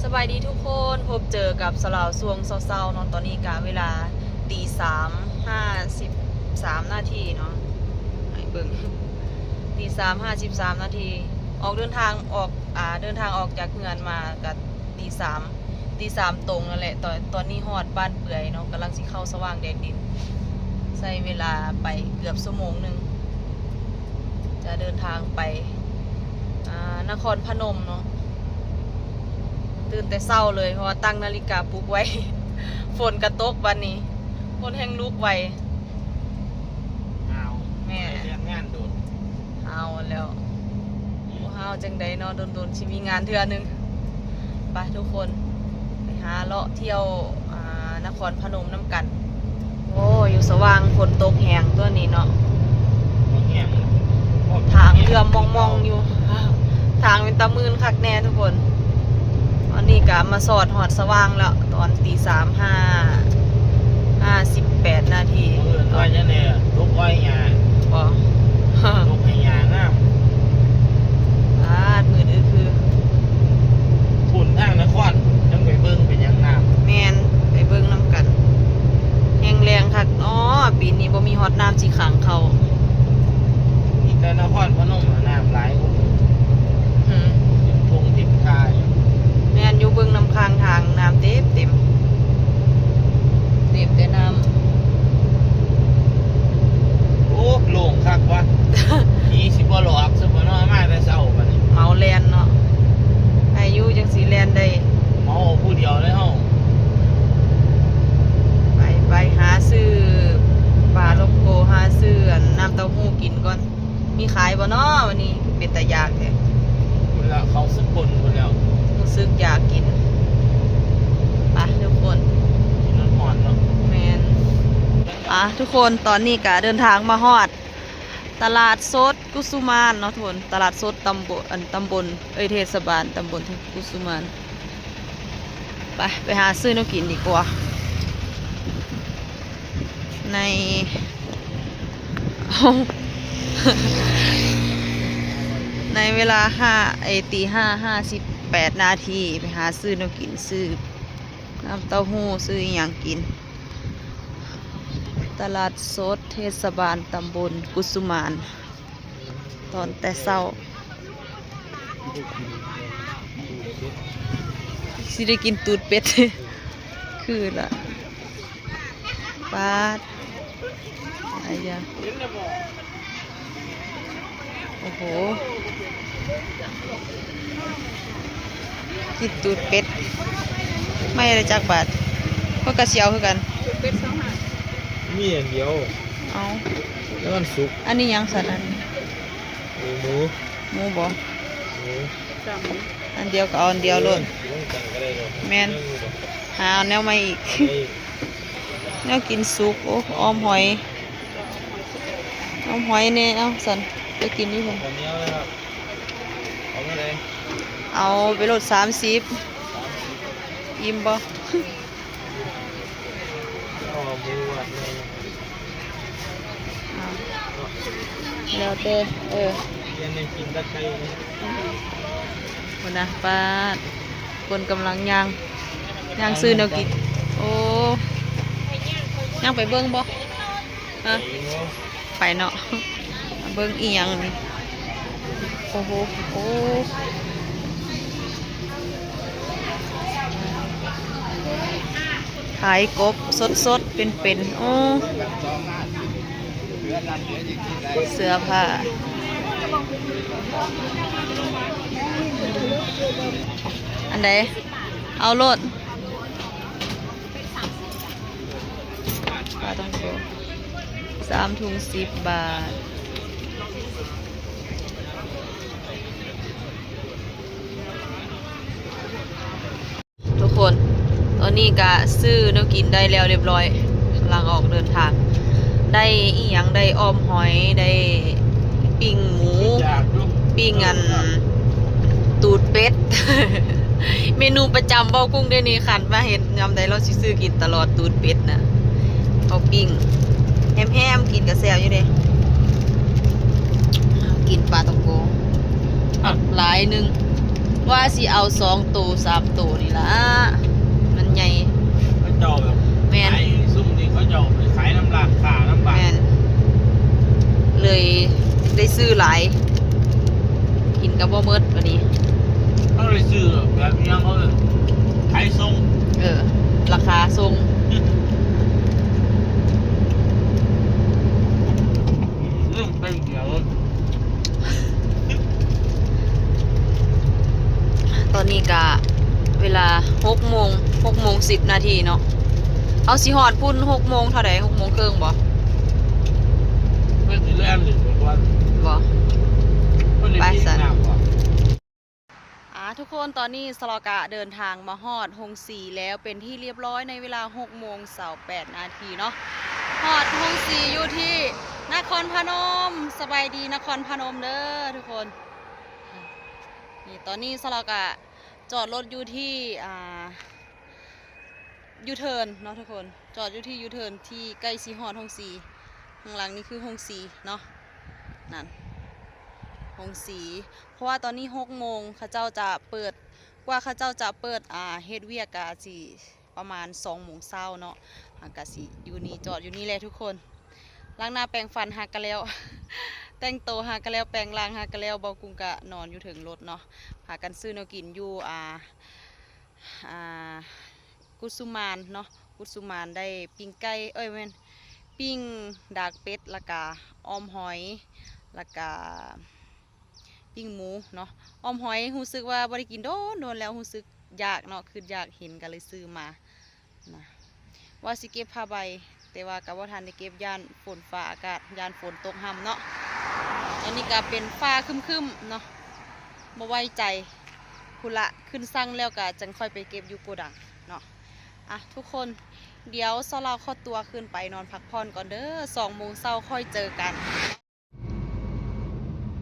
ສະບາຍດີທຸກຄົນ, ພົບເຈີກັບສາວລາວຊ່ວງເຊົ້າໆເນາະ. ຕອນນີ້ກະເວລາຕີສາມຫ້າສິບສາມນາທີເນາະ, ໃຫ້ເບິ່ງ ຕີສາມຫ້າສິບສາມນາທີ. ອອກເດີນທາງ ອອກ ອ່າ ເດີນທາງອອກຈາກເຮືອນມາກະຕີສາມ ຕີສາມຕົງນັ້ນແຫຼະ. ຕອນ ຕອນນີ້ຮອດບ້ານເປືອຍເນາະ, ກຳລັງຊິເຂົ້າສະຫວ່າງແດນດິນ, ໃຊ້ເວລາໄປເກືອບຊົ່ວໂມງໜຶ່ງ. ຈະເດີນທາງໄປ ອ່າ ນະຄອນພະນົມເນາະ. ຕື່ນແຕ່ເຊົ້າເລີຍ ເພາະວ່າຕັ້ງນາລິກາປຸກໄວ້. ຝົນກະຕົກບາດນີ້, ຄົນແຮ່ງລຸກໄວ. ອ້າວ ແມ່ນ ໄປເລື່ອງງານໂດນ. ອ້າວ ແລ້ວ ບໍ່ຮ້າວຈັ່ງໃດເນາະ, ດົນໆຊິມີງານເທື່ອໜຶ່ງ. ໄປທຸກຄົນ ໄປຫາເລາະທ່ຽວ ອ່າ ນະຄອນພະນົມນຳກັນ. ໂອ້ ຢູ່ສະຫວ່າງຝົນຕົກແຮງຕົວນີ້ເນາະ, ແຮງ ທາງເຫຼື່ອມມ່ອງໆຢູ່. ທາງເປັນຕາມື່ນຄັກແນ່ທຸກຄົນ. ຕອນນີ້ກະມາສອດຮອດສະຫວ່າງແລ້ວ ຕອນຕີສາມຫ້າ ຫ້າສິບແປດນາທີ. ເອີ້ນວ່າຫຍັງແດ່? ຫຼົກອ້ອຍຫຍ້າ ບໍ່? ຫຼົກໄຮ່ຫຍ້າງາມ. ປາດ ມືດອຶຄື ພຸ້ນທາງນະຄອນ ຈັ່ງໄປເບິ່ງເປັນຫຍັງງາມ. ແມ່ນ ໄປເບິ່ງນຳກັນ. ແຮງແລ້ງຄັກເນາະ, ປີນີ້ບໍ່ມີຮອດນ້ຳຊິຂັງເຂົ້າ. ມີແຕ່ນະຄອນພະນົມ ນ້ຳຫຼາຍກວ່າໝູ່. ຫືມ ເຕັມທົ່ງເຕັມທ່າຢູ່. ແມ່ນຢູ່, ເບິ່ງນຳຂ້າງທາງ ນ້ຳເຕັມໆ ເຕັມແຕ່ນ້ຳ. ໂອ້ ໂລ່ງຄັກວະ. ຜີຊິບໍ່ຫຼອກຊະບໍ່ເນາະ, ມາແຕ່ເຊົ້າບາດນີ້. ເມົາແລ່ນເນາະ, ໄດ້ຢູ່ ຈັ່ງຊິແລ່ນໄດ້. ເມົາເອົາຜູ້ດຽວເລີຍເຮົາ. ໄປ ໄປຫາຊື້ປາທ່ອງໂກ ຫາຊື້ອັນ ນ້ຳເຕົ້າຫູ້ກິນກ່ອນ. ມີຂາຍບໍ່ເນາະ? ວັນນີ້ເປັນຕາຢາກແທ້. ພຸ້ນລະ ເຂົ້າສະກົນພຸ້ນແລ້ວ. ຮູ້ສຶກຢາກກິນ. ໄປທຸກຄົນ. ກິນຮ້ອນໆເນາະ. ແມ່ນ. ອ່າ ທຸກຄົນ, ຕອນນີ້ກະເດີນທາງມາຮອດຕະຫຼາດສົດກຸສຸມານເນາະທຸກຄົນ. ຕະຫຼາດສົດຕຳບົນ ອັນ ຕຳບົນ ເອີຍ ເທດສະບານຕຳບົນ ກຸສຸມານ. ໄປ ໄປຫາຊື້ແນວກິນດີກວ່າ. ໃນ ໃນເວລາຫ້າ ເອີຍ ຕີຫ້າຫ້າສິບແປດນາທີ ໄປຫາຊື້ແນວກິນ, ຊື້ນ້ຳເຕົ້າຫູ້ ຊື້ອີ່ຫຍັງກິນ. ຕະຫຼາດສົດເທດສະບານຕຳບົນກຸສຸມານ. ຕອນແຕ່ເຊົ້າ ຊິໄດ້ກິນຕູດເປັດ ຄືລະ. ປາດ ອາຍາ ໂອ້ໂຫ ກິນຕູດເປັດ ໄມ້ລະຈັກບາດ? ເພິ່ນກະຊິເອົາຄືກັນ. ຕູດເປັດຊາວຫ້າ ມີອັນດຽວ. ເອົາ ແລ້ວມັນສຸກ. ອັນນີ້ຫຍັງຊັ້ນ? ອັນ ໝູ ໝູບໍ? ໝູ ອັນດຽວກະເອົາອັນດຽວໂລດ. ເອີ ແມ່ນ ຫາແນວໃໝ່ອີກ. ແນວກິນສຸກ. ໂອ້ ອອມຫອຍ ອອມຫອຍແດ່. ເອົາຊັ້ນ ໄປກິນຢູ່ພຸ້ນ. ເອົາໄປໂລດສາມສິບ. ອີ່ມບໍ່? ເອົາໝູ ເອົາແຕ່ ເອີ ກິນແຕ່ໄກ່. ພຸ້ນນະ ປາດ ຄົນກຳລັງຍ່າງ ຍ່າງຊື້ແນວກິນ. ໂອ້ ຍ່າງໄປເບິ່ງບໍ່? ຮະ? ໄປເນາະ ເບິ່ງອີ່ຫຍັງນີ້. ໂອ້ໂຫ ໂອ້ ຂາຍກົບສົດໆ ເປັນໆ. ໂອ້ ເສື້ອຜ້າ ອັນໃດ ເອົາໂລດ. ປາທ່ອງໂກ ສາມຖົງສິບບາດ. ທຸກຄົນ ຕອນນີ້ກະຊື້ແນວກິນໄດ້ແລ້ວຮຽບຮ້ອຍ ກຳລັງອອກເດີນທາງ. ໄດ້ອີ່ຫຍັງ? ໄດ້ອ້ອມຫອຍ ໄດ້ ປີ້ງໝູ ປີ້ງອັນ ຕູດເປັດ ເມນູປະຈຳເວົ້າກຸ້ງເດນີ້. ຄັນມາເຮັດຍາມໃດລາວຊິຊື້ກິນຕະຫຼອດ ຕູດເປັດນະ. ເອົາປີ້ງແຮມໆ ກິນກະແຊບຢູ່ເດ. ເອົາກິນປາທ່ອງໂກ ຜັກຫຼາຍໜຶ່ງ. ວ່າຊິເອົາສອງໂຕ ສາມໂຕນີ້ລະ ມັນໃຫຍ່ ເຂົາເຈົ້າແບບ ແມ່ນ ຂາຍ ຊຸມນີ້ເຂົາເຈົ້າໄປຂາຍນຳຮ້ານຄ້ານຳບ້ານ ແມ່ນ ເລີຍໄດ້ຊື້ຫຼາຍ ກິນກໍບໍ່ໝົດບາດນີ້ ເຮົາໄດ້ຊື້ແບບຫຍັງ ເຂົາເອີ້ນຂາຍສົ່ງ ເອີ ລາຄາສົ່ງ ເລື່ອງໄປເຫື່ອ ຕອນນີ້ກະເວລາຫົກໂມງ ຫົກໂມງສິບນາທີເນາະ ເຮົາຊິຮອດພຸ້ນຫົກໂມງເທົ່າໃດ ຫົກໂມງເຄິ່ງບໍ? ເພິ່ນຊິແລ່ນຫຼິ້ນກ່ອນ ບໍ? ໄປຊັ້ນ ອາ ທຸກຄົນ ຕອນນີ້ສະຫຼໍກະເດີນທາງມາຮອດໂຮງສີແລ້ວເປັນທີ່ລຽບຮ້ອຍ ໃນເວລາຫົກໂມງຊາວແປດນາທີເນາະ ຮອດໂຮງສີຢູ່ທີ່ນະຄອນພະນົມ ສະບາຍດີນະຄອນພະນົມເດີທຸກຄົນ ນີ້ ຕອນນີ້ສະຫຼໍກະຈອດລົດຢູ່ທີ່ ອ່າ ຢູເທີນເນາະທຸກຄົນ ຈອດຢູ່ທີ່ຢູເທີນທີ່ໃກ້ຊິຮອດໂຮງສີ ຂ້າງຫຼັງນີ້ຄືໂຮງສີເນາະ ນັ້ນ ໂຮງສີ ເພາະວ່າຕອນນີ້ຫົກໂມງ ເຂົາເຈົ້າຈະເປີດ ກວ່າເຂົາເຈົ້າຈະເປີດ ອ່າ ເຮັດວຽກກະຊິປະມານສອງໂມງເຊົ້າເນາະ ເຮົາກະຊິຢູ່ນີ້ ຈອດຢູ່ນີ້ແຫຼະທຸກຄົນ ລ້າງໜ້າແປງຟັນຫາກະແລ້ວ ແຕ່ງໂຕຫາກະແລ້ວ ແປງຮ່າງຫາກະແລ້ວ ເບົາກຸງກະນອນຢູ່ເທິງລົດເນາະ ພາກັນຊື້ແນວກິນຢູ່ ອ່າ ອ່າ ກຸດສຸມານເນາະ ກຸດສຸມານໄດ້ປີ້ງໄກ່ ເອີຍ ແມ່ນ ປີ້ງດາກເປັດ ແລ້ວກະອ້ອມຫອຍ ແລ້ວກະ ປີ້ງໝູເນາະ ອ້ອມຫອຍ ຮູ້ສຶກວ່າບໍ່ໄດ້ກິນໂດນໆແລ້ວ ຮູ້ສຶກຢາກເນາະ ຄຶດຢາກເຫັນ ກະເລີຍຊື້ມານະ ວ່າຊິເກັບຜ້າໃບ ແຕ່ວ່າກະບໍ່ທັນໄດ້ເກັບ ຢ້ານຝົນຟ້າອາກາດ ຢ້ານຝົນຕົກຫ້ຳເນາະ ຕອນນີ້ກະເປັນຟ້າຄຶ້ມໆເນາະ ບໍ່ໄວ້ໃຈ ພຸ້ນລະ ຂຶ້ນຊ່າງແລ້ວກະຈັ່ງຄ່ອຍໄປເກັບຢູ່ໂກດັງເນາະ ອະ ທຸກຄົນ ດຽວສາວລາວຂໍຕົວຂຶ້ນໄປນອນພັກຜ່ອນກ່ອນເດີ ສອງໂມງເຊົ້າຄ່ອຍເຈີກັນ.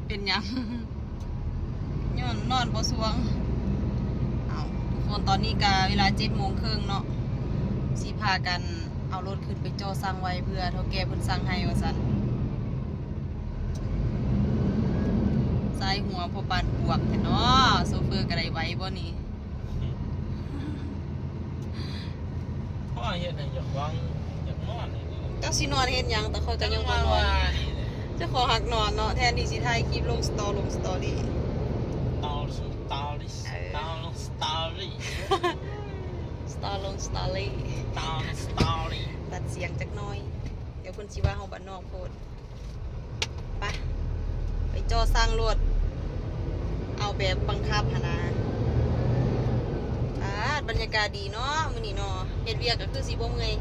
ເປັນຫຍັງ? ຍ້ອນນອນບໍ່ສວງ. ເອົາ ທຸກຄົນ ຕອນນີ້ກະເວລາເຈັດໂມງເຄິ່ງເນາະ ຊິພາກັນເອົາລົດຂຶ້ນໄປເຈາະຊ່າງໄວ້ ເພື່ອເຖົ້າແກ່ເພິ່ນສັ່ງໃຫ້ວ່າຊັ້ນ. ສາຍຫົວພໍປານປວກແທ້ເນາະ ໂຊເຟີກະໄດ້ໄວບໍ່ນີ້? ຂ້ອຍເຮັດໃຫ້ຢາກຫວັງ ຢາກນອນນີ້ ຈັກຊິນອນເຮັດຫຍັງ ແຕ່ຂ້ອຍກະຍັງບໍ່ນອນ. ເຈົ້າຂອງຮັກນອນເນາະ ແທນທີ່ຊິຖ່າຍຄລິບລົງສະຕໍ ລົງສະຕໍຣີ ສະຕໍ ສະຕໍຣີ ເອີ ສະຕໍ ສະຕໍຣີ ສະຕໍ ລົງສະຕໍຣີ ສະຕໍ ສະຕໍຣີ ຕັດສຽງຈັກໜ້ອຍ ດຽວເພິ່ນຊິວ່າເຮົາບ້ານນອກໂພດ. ໄປ ໄປເຈາະຊ່າງໂລດ ເອົາແບບບັງຄັບຫັ້ນນະ. ອາ ບັນຍາກາດດີເນາະ ມື້ນີ້ເນາະ ເຮັດວຽກກະຄືຊິບໍ່ເມື່ອຍ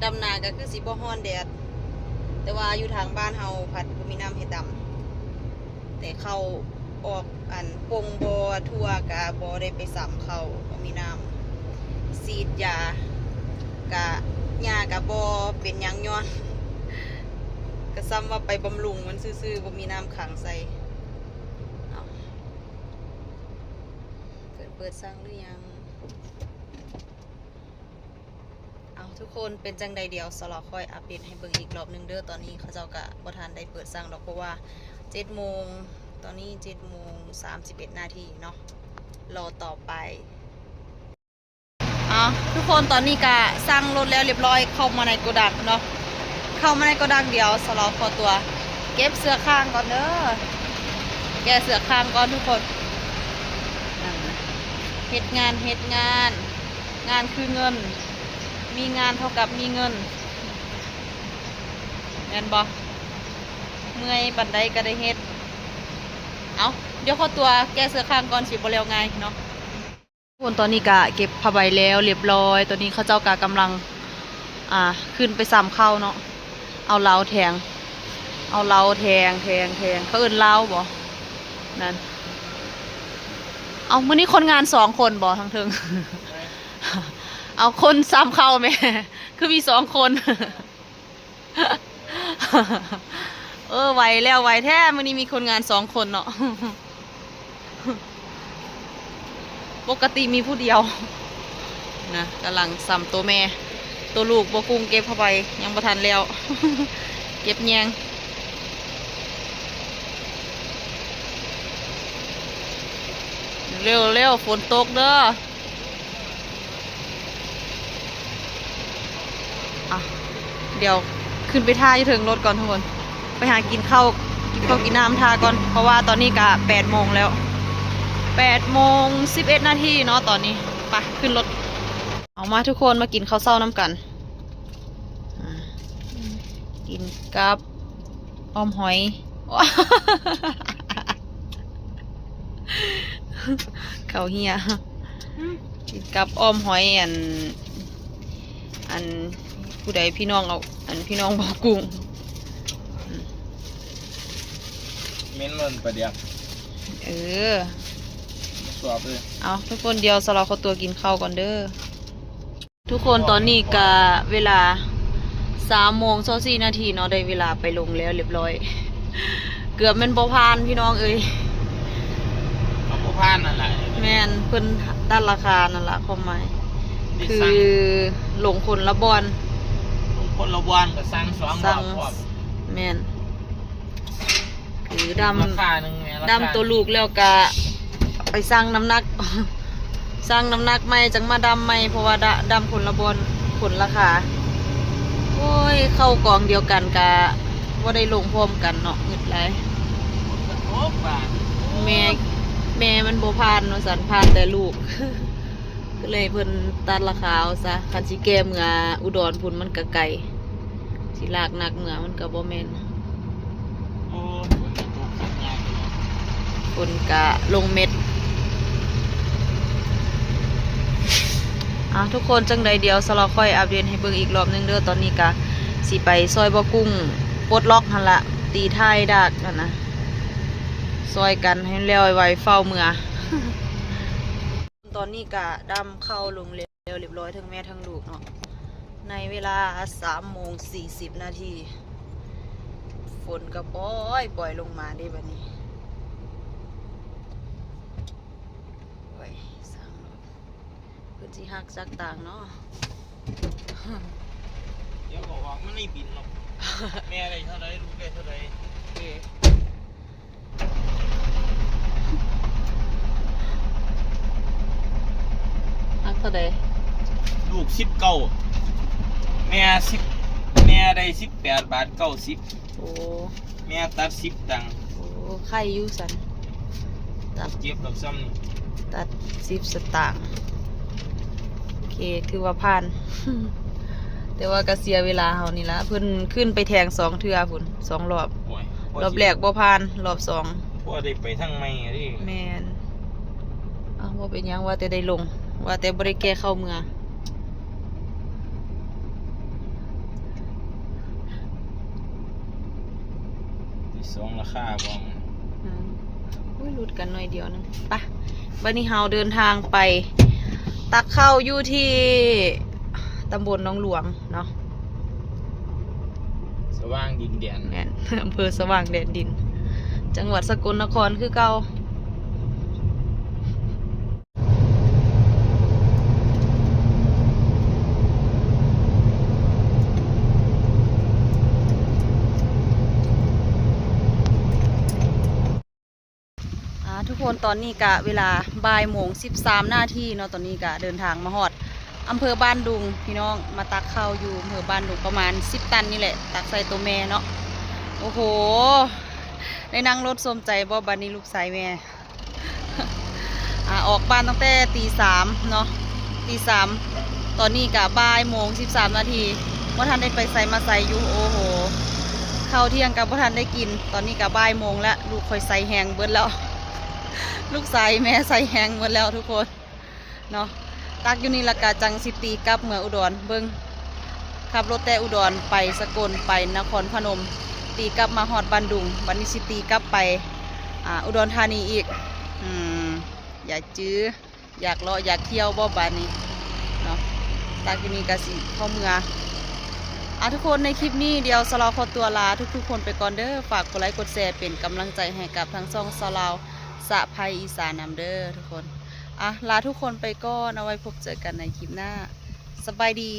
ດຳນາກະຄືຊິບໍ່ຮ້ອນແດດ ແຕ່ວ່າຢູ່ທາງບ້ານເຮົາພັດບໍ່ມີນ້ຳເຮັດດຳ ແຕ່ເຂົ້າ ອອກອັນປົ່ງບໍ່ທົ່ວກະບໍ່ໄດ້ໄປຊຳເຂົ້າ ບໍ່ມີນ້ຳ ສີດຢາກະ ຫຍ້າກະບໍ່ເປັນຫຍັງ ຍ້ອນກະສ່ຳວ່າໄປບຳລຸງມັນຊື່ໆ ບໍ່ມີນ້ຳຂັງໃສ່. ເອົາ ເພິ່ນເປີດຊ່າງຫຼືຍັງ? ເອົາ ທຸກຄົນ ເປັນຈັ່ງໃດ ດຽວສາວລາວຄ່ອຍອັບເດດໃຫ້ເບິ່ງອີກລອບໜຶ່ງເດີ. ຕອນນີ້ເຂົາເຈົ້າກະບໍ່ທັນໄດ້ເປີດຊ່າງດອກ ເພາະວ່າເຈັດໂມງ ຕອນນີ້ເຈັດໂມງສາມສິບເອັດນາທີເນາະ ລໍຕໍ່ໄປ. ເອົາ ທຸກຄົນ ຕອນນີ້ກະຊ່າງລົດແລ້ວລຽບຮ້ອຍ ເຂົ້າມາໃນໂກດັງເນາະ ເຂົ້າມາໃນໂກດັງ. ດຽວສາວລາວຂໍຕົວເກັບເສື້ອຄ້າງກ່ອນເດີ ແກ້ເສື້ອຄ້າງກ່ອນທຸກຄົນ. ເຮັດງານ ເຮັດງານ ງານຄືເງິນ ມີງານເທົ່າກັບມີເງິນ ແມ່ນບໍ່? ເມື່ອຍປານໃດກະໄດ້ເຮັດ. ເອົາ ດຽວຂໍຕົວແກ້ເສື້ອຄ້າງກ່ອນ ຊິບໍ່ແລ້ວງ່າຍເນາະ. ຄົນ ຕອນນີ້ກະເກັບຜ້າໃບແລ້ວລຽບຮ້ອຍ ຕອນນີ້ເຂົາເຈົ້າກະກຳລັງ ອ່າ ຂຶ້ນໄປຊຳເຂົ້າເນາະ ເອົາເລົາແທງ ເອົາເລົາແທງ ແທງ ແທງ ເຂົາເອີ້ນເລົາບໍ? ນັ້ນ ເອົາ ມື້ນີ້ຄົນງານສອງຄົນບໍທາງເທິງ? ເອົາ ຄົນຊຳເຂົ້າແມ້ ຄືມີສອງຄົນ. ເອີ ໄວແລ້ວໄວແທ້ ມື້ນີ້ມີຄົນງານສອງຄົນເນາະ ປົກກະຕິມີຜູ້ດຽວນະ. ກຳລັງຊຳໂຕແມ່ ໂຕລູກບໍ່ກຸ້ງເກັບເຂົ້າໄປ ຍັງບໍ່ທັນແລ້ວ ເກັບແຍງ. ເອີ ເລັວໆ ຝົນຕົກເດີ. ອ່ະ ດຽວຂຶ້ນໄປຖ້າຢູ່ເທິງລົດກ່ອນທຸກຄົນ ໄປຫາກິນເຂົ້າ ກິນເຂົ້າກິນນ້ຳຖ້າກ່ອນ ເພາະວ່າຕອນນີ້ກະແປດໂມງແລ້ວ ແປດໂມງສິບເອັດນາທີເນາະຕອນນີ້. ໄປຂຶ້ນລົດ ເອົາມາທຸກຄົນ ມາກິນເຂົ້າເຊົ້ານຳກັນ. ອ່າ ກິນກັບອ້ອມຫອຍ ເຂົ້າເຮຍ ອືມ ກິນກັບອ້ອມຫອຍ ອັນ ອັນ ຜູ້ໃດ ພີ່ນ້ອງເອົາ ອັນ ພີ່ນ້ອງບໍ່ກຸ້ງ ອືມ ເໝັນມັນປາດຽກ ເອີ ສອບເລີຍ. ເອົາ ທຸກຄົນ ດຽວສາວລາວຂໍຕົວກິນເຂົ້າກ່ອນເດີ. ທຸກຄົນ ຕອນນີ້ກະເວລາສາມໂມງຊາວສີ່ນາທີເນາະ ໄດ້ເວລາໄປລົງແລ້ວລຽບຮ້ອຍ ເກືອບແມ່ນບໍ່ຜ່ານພີ່ນ້ອງເອີຍ ກໍບໍ່ຜ່ານນັ້ນແຫຼະ. ແມ່ນ ເພິ່ນຕັດລາຄານັ້ນລະ ຄວາມໝາຍ ຄືລົງຄົນລະບ່ອນ ລົງຄົນລະບ່ອນກໍສັ່ງສອງ ສັ່ງ ຮອບ ແມ່ນ. ຄືດຳ ລາຄາໜຶ່ງແມ່ນລາຄາ ດຳໂຕລູກແລ້ວກະໄປຊັ່ງນ້ຳໜັກ ຊັ່ງນ້ຳໜັກໃໝ່ຈັ່ງມາດຳໃໝ່ ເພາະວ່າດຳ ດຳຄົນລະບ່ອນ ຄົນລາຄາ. ໂອ້ຍ ເຂົ້າກອງດຽວກັນກະບໍ່ໄດ້ລົງພ້ອມກັນເນາະ ງຶດຫຼາຍ. ແມ່ ແມ່ມັນບໍ່ຜ່ານວ່າຊັ້ນ ຜ່ານແຕ່ລູກ ກໍເລີຍເພິ່ນຕັດລາຄາເອົາຊະ ຄັນຊິແກ່ເມືອອຸດອນພຸ້ນມັນກະໄກ ຊິລາກໜັກເມືອມັນກະບໍ່ແມ່ນ. ໂອ້ຍ ຝົນກະຕົກ ຝົນກະລົງເມັດ. ອ່າ ທຸກຄົນ ຈັ່ງໃດດຽວສາວລາວຄ່ອຍອັບເດດໃຫ້ເບິ່ງອີກລອບໜຶ່ງເດີ. ຕອນນີ້ກະຊິໄປຊ່ອຍບໍ່ກຸ້ງປົດລັອກຫັ້ນລະ ຕີທ້າຍດາກຫັ້ນນະ ຊ່ອຍກັນໃຫ້ແລ້ວໄວໆ ຟ້າວເມືອ. ຕອນນີ້ກະດຳເຂົ້າລົງແລ້ວລຽບຮ້ອຍ ທັງແມ່ທັງລູກເນາະ ໃນເວລາສາມໂມງສີ່ສິບນາທີ. ຝົນກະປ່ອຍໆລົງມາເດ້ບັດນີ້. ໂອ້ຍ ຊ່າງໂລດ ເພິ່ນຊິຫັກຈັກຕ່າງເນາະ. ດຽວກໍອອກມາໃນບິນເນາະ ແມ່ໄດ້ເທົ່າໃດ ລູກໄດ້ເທົ່າໃດ. ຮັກເທົ່າໃດ? ລູກສິບເກົ້າ ແມ່ສິບ ແມ່ໄດ້ສິບແປດບາດເກົ້າສິບ. ໂອ້ ແມ່ຕັດສິບຕັງ. ໂອ້ ໄຄຢູ່ຊັ້ນ ຕັດ ເຈັບດອກຊ່ຳນີ້ ຕັດສິບສະຕາງ. ໂອເຄ ຖືວ່າຜ່ານ ແຕ່ວ່າກໍເສຍເວລາເຮົານີ້ລະ ເພິ່ນຂຶ້ນໄປແທງສອງເທື່ອພຸ້ນ ສອງລອບ. ໂອ້ຍ ລອບແລກບໍ່ຜ່ານ ລອບສອງ ພໍໄດ້ໄປທາງໃໝ່ເດ້. ແມ່ນ ເອົາ ບໍ່ເປັນຫຍັງ ວ່າແຕ່ໄດ້ລົງ ວ່າແຕ່ບໍ່ໄດ້ແກ່ເຂົ້າເມືອ. ມີສອງລາຄາບໍ່? ອືມ ໂອ້ຍ ຫຼຸດກັນໜ້ອຍດຽວໜຶ່ງ. ໄປ ບັດນີ້ເຮົາເດີນທາງໄປຕັກເຂົ້າຢູ່ທີ່ຕຳບົນໜອງຫຼວງເນາະ ສະຫວ່າງດິນແດນ. ແມ່ນ ອຳເພີສະຫວ່າງແດນດິນ ຈັງຫວັດສະກົນນະຄອນຄືເກົ່າ. ອ່າ ທຸກຄົນ ຕອນນີ້ກະເວລາບ່າຍໂມງສິບສາມນາທີເນາະ ຕອນນີ້ກະເດີນທາງມາຮອດອຳເພີບ້ານດຸງ ພີ່ນ້ອງ ມາຕັກເຂົ້າຢູ່ອຳເພີບ້ານດຸງ ປະມານສິບຕັນນີ້ແຫຼະ ຕັກໃສ່ໂຕແມ່ເນາະ. ໂອ້ໂຫ ໄດ້ນັ່ງລົດສົມໃຈບໍ່ ບັດນີ້ລູກຊາຍແມ່? ອ່າ ອອກບ້ານຕັ້ງແຕ່ຕີສາມເນາະ ຕີສາມ ຕອນນີ້ກະບ່າຍໂມງສິບສາມນາທີ ບໍ່ທັນໄດ້ໄປໃສມາໃສຢູ່. ໂອ້ໂຫ ເຂົ້າທ່ຽງກະບໍ່ທັນໄດ້ກິນ ຕອນນີ້ກະບ່າຍໂມງແລ້ວ. ລູກຂ້ອຍໃສ່ແຮງເບິດແລ້ວ ລູກຊາຍແມ່ໃສ່ແຮງເບິດແລ້ວທຸກຄົນເນາະ. ຕັກຢູ່ນີ້ລະກະຈັ່ງຊິຕີກັບເມືອອຸດອນ ເບິ່ງ ຂັບລົດແຕ່ອຸດອນໄປສະກົນ ໄປນະຄອນພະນົມ ຕີກັບມາຮອດບ້ານດຸງ ບັດນີ້ຊິຕີກັບໄປ ອ່າ ອຸດອນທານີອີກ. ອືມ ຢາກຈື່ ຢາກເລາະ ຢາກທ່ຽວບໍ່ບາດນີ້ເນາະ. ຕັກຢູ່ນີ້ກະຊິເຂົ້າເມືອ. ອ່າ ທຸກຄົນ ໃນຄລິບນີ້ດຽວສາວລາວຂໍຕົວລາທຸກໆຄົນໄປກ່ອນເດີ. ຝາກກົດໄລກົດແຊເປັນກຳລັງໃຈໃຫ້ກັບທາງຊ່ອງສາວລາວສະໃພອີສານນຳເດີທຸກຄົນ. ອ່າ ລາທຸກຄົນໄປກ່ອນ ເອົາໄວ້ພົບເຈີກັນໃນຄລິບໜ້າ. ສະບາຍດີ.